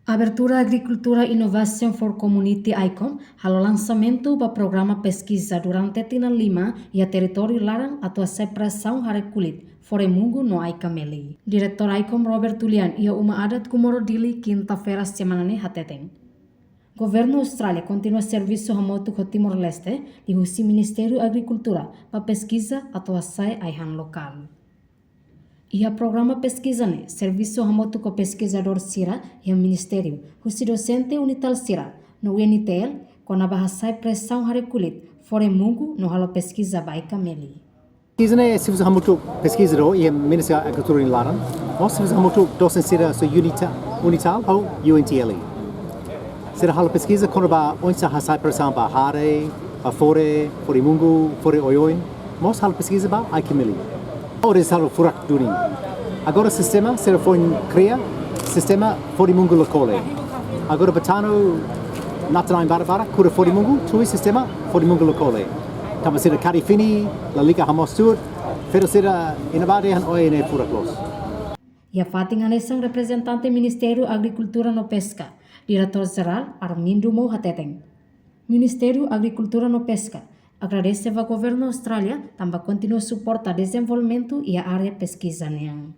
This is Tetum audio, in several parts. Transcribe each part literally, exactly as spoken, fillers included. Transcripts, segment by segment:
Abertura Agrikultura Innovation for Community, AICOM, halo lansamentu ba programa peskiza durante tinan lima iha territóriu laran atu hasai presaun hare kulit, fore mungu no ai-kameli. Diretór AICOM Robert Tulian iha uma adat Comoro Dili, kinta-feira semana ne'e hateten, Governu Austrália kontinua servisu hamutuk ho Timor-Leste liuhusi Ministériu Agrikultura ba peskiza atu hasai ai-han lokál. Iha programa peskiza ne'e, servisu hamutuk ho peskizadór sira iha ministériu, husi dosente UNITAL sira no UNTL, kona-ba hasai presaun hare kulit, fore mungu no halo peskiza ba ai-kameli. Peskiza ne'e servisu hamutuk peskizadór iha Ministériu Agrikultura nia laran, mós servisu hamutuk dosente sira husi UNITA-, UNITAL ho UNTL. Sira halo peskiza kona-ba oinsá hasai presaun ba hare, ba fore, fore mungu, fore oioin, mós halo peskiza ba ai-kameli. Oras halo furak duni. Agora sistema, sira foin kria sistema fore mungu lokál. Agora ba tanu natar-na'in barak-barak, kuda fore mungu, tuir sistema fore mungu lokál. Tanba sira kari fini, lalika hamoos tuir, pero sira iha ne'ebá dehan oin ne'e furak loos. Iha fatin hanesan, reprezentante Ministériu Agrikultura no Peska, Diretór Jerál Armindo Mou hateten, Ministériu Agrikultura no Peska agradese ba Governu Austrália tanba kontinua suporta dezenvolvimentu iha área peskiza nian.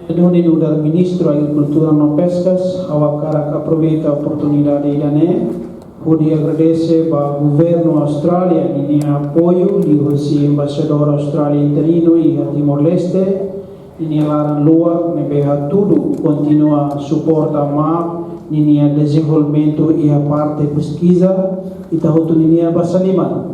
Duni nu'udar Ministru Agrikultura no Peskas, ha'u hakarak aproveita oportunidade ida-ne'e hodi agradese ba Governu Austrália ninia apoiu liuhusi Embaixadór Austrália interinu iha Timor-Leste, ninia laran-luak ne'ebé hatudu kontinua suporta MAP ninia dezenvolvimentu iha parte peskiza, ita hotu ninia basa liman.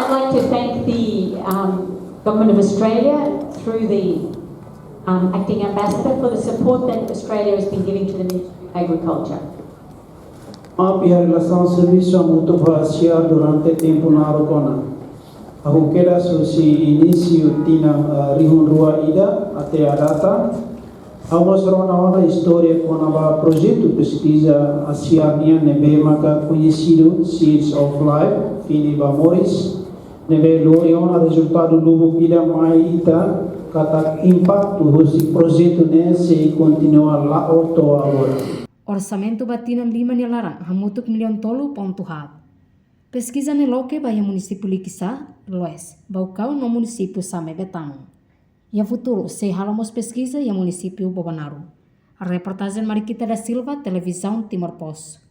I'd like to thank the, um, Government of Australia through the, um, Acting Ambassador for the support that Australia has been giving to the Ministry of Agriculture. MAP iha relasaun servisu hamutuk ba SIAR durante tempu naruk ona. Hahú kedas husi inísiu tinan, ah, rihun rua ida até à data. Ha'u mós rona ona istória kona-ba projetu peskiza SIAR nian ne'ebé maka koñesidu Seeds of Life, Fini ba Moris, ne'ebé lori ona rezultadu lubuk ida mai ita katak impaktu husi projetu ne'e sei kontinua la'o to'o agora. Orsamentu ba tinan lima nia laran hamutuk millaun tolu pontu haat. Peskiza ne'e loke ba iha munisípiu Likisá, Loes, Baucau no munisípiu Same Betano. Iha futuru sei halo mós peskiza iha munisípiu Bobonaro. Reportajen Mariquita da Silva, Televizaun Timor Post.